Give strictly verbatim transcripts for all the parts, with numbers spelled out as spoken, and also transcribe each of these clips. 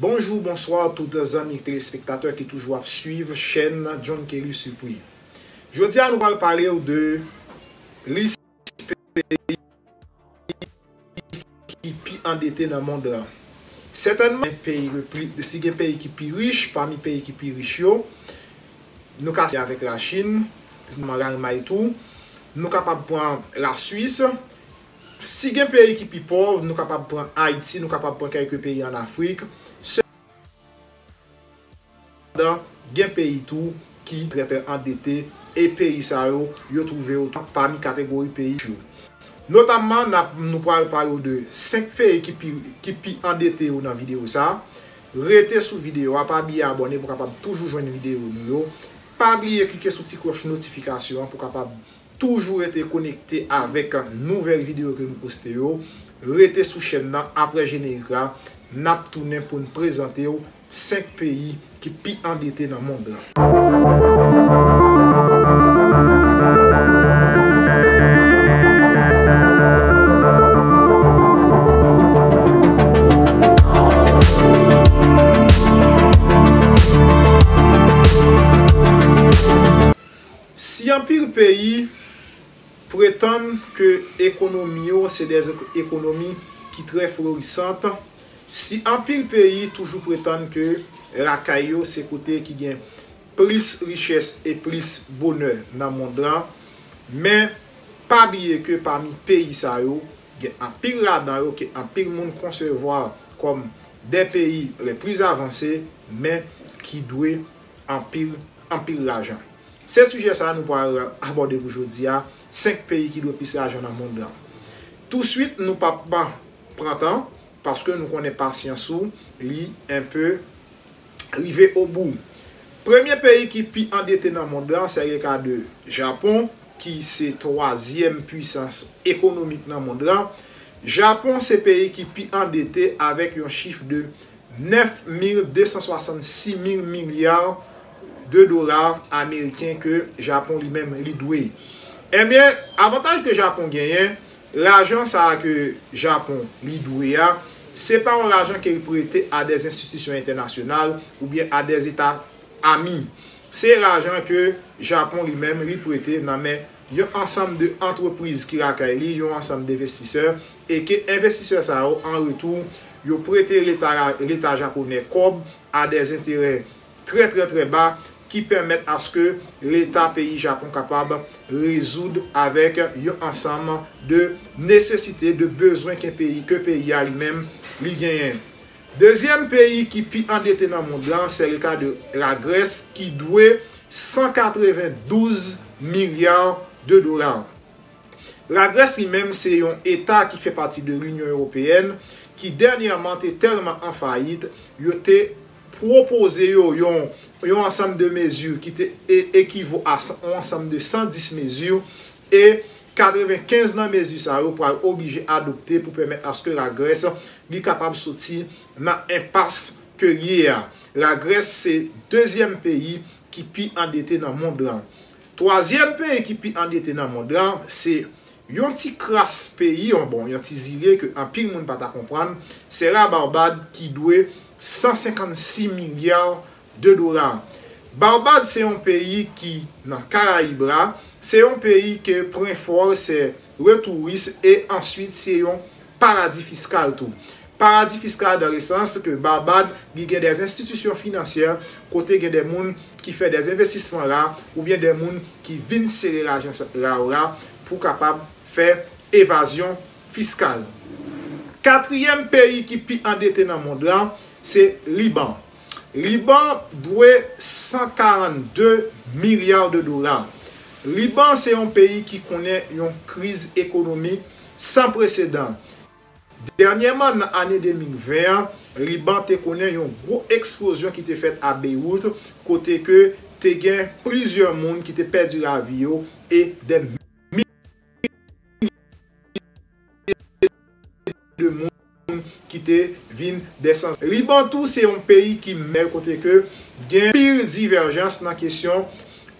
Bonjou, bonswa tout zanmi telespektatè ki toujou ap swiv chèn John Kelly Supri. Jodi a nou pral pale w de lis peyi ki pi andete nan mond lan. Sètènman, peyi le pli, si gen peyi ki pi rich, pami peyi ki pi rich yo, nou ka site avèk Lachin, Lalmay tou. Nou kapab pran Laswis. Si gen peyi ki pi pòv, nou kapab pran Ayiti, nou kapab pran kèlke peyi ann Afrik. Sepandan, gen peyi tou ki trè trè andete, e peyi sa yo, yo twouve yo tou pami kategori peyi yo. Notamman, n ap, nou pral pale w de senk peyi ki pi, ki pi andete yo nan videyo sa a. Rete sou videyo a, pa bliye abòne pou w kapab toujou jwenn videyo nou yo. Pa bliye klike sou ti klòch notifikasyon an pou w kapab toujou rete konekte avèk nouvèl videyo ke nou poste yo. Rete sou chèn nan, apre jenerik la, n ap tounen pou n prezante w senk peyi ki pi andete nan mond lan. Si anpil peyi pretann ke ekonomi yo se de ekonomi ki trè florisant, si anpil peyi toujou pretann ke lakay yo se kote ki gen plis richès e plis bonè nan mond lan, men pa bliye ke pami peyi sa yo, gen anpil ladan yo ke anpil moun konsevwa kòm de peyi les plus avancés, men ki dwe anpil, anpil lajan. Se sijè sa a nou pral abòde pou jodi a, senk peyi ki dwe plis lajan nan mond lan. Touswit, nou p ap pran tan, paske nou konnen pasyans ou, li enpe rive obou. Premye peyi ki pi andete nan mond lan, se le ka de Japon, ki se twazyèm pwisans ekonomik nan mond lan. Japon se peyi ki pi andete avèk yon chif de nèf mil de san swasann sis mil milya de dola ameriken ke Japon li menm li dwe. Ebyen, avantaj ke Japon genyen, lajan sa a ke Japon li dwe a, se pa yon lajan ke li prete a de enstitisyon entènasyonal oubyen a de eta ami. Se lajan ke Japon li menm li prete nan men yon ansanm de antrepriz ki lakay li, yon ansanm de envestisè, e ke envestisè sa yo, an retou, yo prete leta, leta japonè kòb a de enterè trè, trè, trè ba, ki pèmèt aske leta peyi Japon kapab rezoud avèk yon ansanm de nesesite, de bezwen ke peyi, ke peyi a li menm li genyen. Dezyèm peyi ki pi andete nan mond lan, se le ka de Lagrès, ki dwe san katrevendouz milya de dola. Lagrès li menm se yon eta ki fè pati de Linyon Ewopeyèn, ki dènyèman te tèlman an fayit, yo te pwopoze yo yon, yon ansanm de mezi ki te e-, ekivo a san, yon ansanm de san dis mezi, e katrevenkenz nan mezi sa yo pral oblije adopte pou pèmèt aske Lagrès li kapab soti nan enpas ke l ye a. Lagrès se dezyèm peyi ki pi andete nan mond lan. Twazyèm peyi ki pi andete nan mond lan, se yon ti kras peyi, yon, bon, yon ti zile ke anpil moun pa ta konprann, se Labarbad ki dwe san senkannsis milya de dola. Barbad se yon peyi ki nan Karayib la, se yon peyi ke pwen fò l se le touris e answit se yon paradi fiskal tou. Paradi fiskal dans le sens ke Barbad li gen de enstitisyon finansyè kote gen de moun ki fè de envestisman la oubyen de moun ki vin sere lajan sa, la yo la pou kapab fè evazyon fiskal. Katriyèm peyi ki pi andete nan mond lan, se Liban. Liban dwe san karannde milya de dola. Liban se yon peyi ki konnen yon kriz ekonomik san presedan. Dènyèman, nan ane de mil ven an, Liban te konnen yon gwo eksplozyon ki te fèt a Beywout, kote ke te gen plizyè moun ki te pèdi lavi yo e de de moun ki te vin de sans. Liban tou se yon peyi ki mè kote ke gen pil divèjans nan kesyon,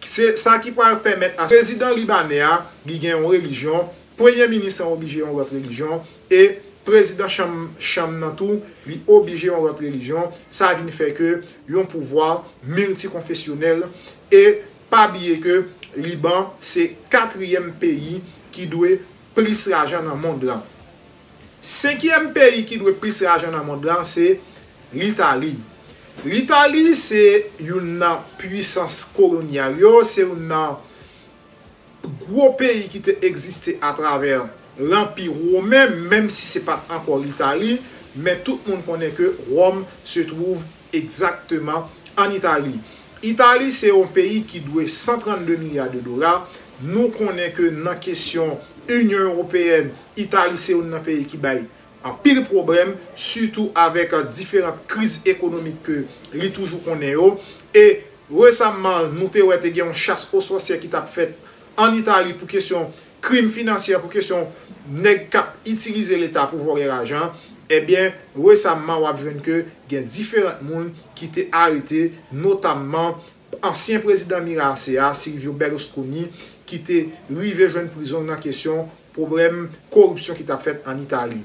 se sa ki pral pèmèt a prezidan libanè a li gen yon relijyon, premye minis lan oblije yon lòt relijyon, e prezidan chanm, chanm nan tou, li oblije yon lòt relijyon. Sa vin fè ke yon pouvwa miltikonfesyonèl. E pa bliye ke Liban se katriyèm peyi ki dwe plis lajan nan mond lan. Senkyèm peyi ki dwe plis lajan nan mond lan se Litali. Litali se youn nan pwisans kolonyal yo, se youn nan gwo peyi ki te egziste atravè Lanpi Women, menm si se pa t ankò Litali, men tout moun konnen ke Wòm se twouv egzakteman ann Itali. Itali se yon peyi ki dwe san trannde milya de dola. Nou konnen ke nan kesyon Inyon Ewopeyèn, Itali se youn nan peyi ki bay anpil pwoblèm, sitou avèk diferan kriz ekonomik ke li toujou konnen yo. E resamman, nou te wè te gen yon chas o sòsyè ki t ap fèt ann Itali pou kesyon krim finansyè, pou kesyon nèg k ap itilize leta pou vòlè lajan. Ebyen, resamman, w ap jwenn ke gen diferan moun ki te arete, notamman ansyen prezidan Mirase a, Silvio Berlusconi, ki te rive jwenn prizon nan kesyon pwoblèm koripsyon ki t ap fèt ann Itali.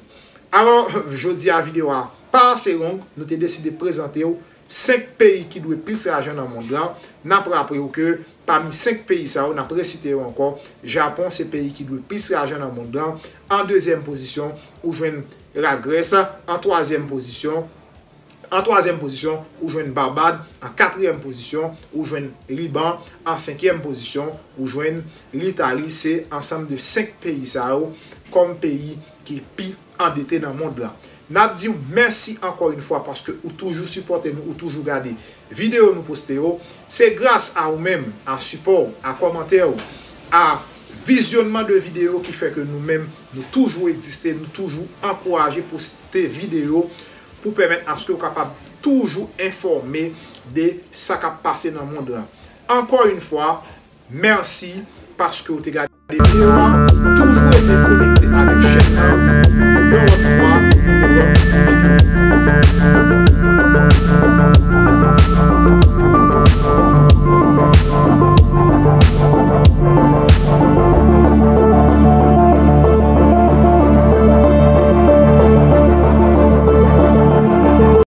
Alò, jodi a videyo a pa ase long, nou te deside prezante w senk peyi ki dwe plis lajan nan mond lan. N ap raple w ke pami senk peyi sa yo, n ap resite yo ankò, Japon se peyi ki dwe plis lajan nan mond lan. An dezyèm pozisyon, ou jwenn Lagrès. An twazyèm pozisyon, an twazyèm pozisyon, ou jwenn Babad. An katriyèm pozisyon, ou jwenn Liban. An senkyèm pozisyon, ou jwenn Litali. Se ansanm de senk peyi sa yo kòm peyi ki pi andete nan mond lan. N ap di w mèsi ankò yon fwa paske ou toujou sipòte nou, ou toujou gade videyo nou poste yo. Se gras a ou menm, a sipò w, a kòmantè w, a vizyònman de videyo ki fè ke nou menm, nou toujou egziste, nou toujou ankouraje poste videyo pou pèmèt aske w kapab toujou enfòme de sa k ap pase nan mond lan. Ankò yon fwa, mèsi paske w te gade videyo a. Toujou rete konekte avèk chèn nan. Yon lòt fwa, pou yon lòt videyo.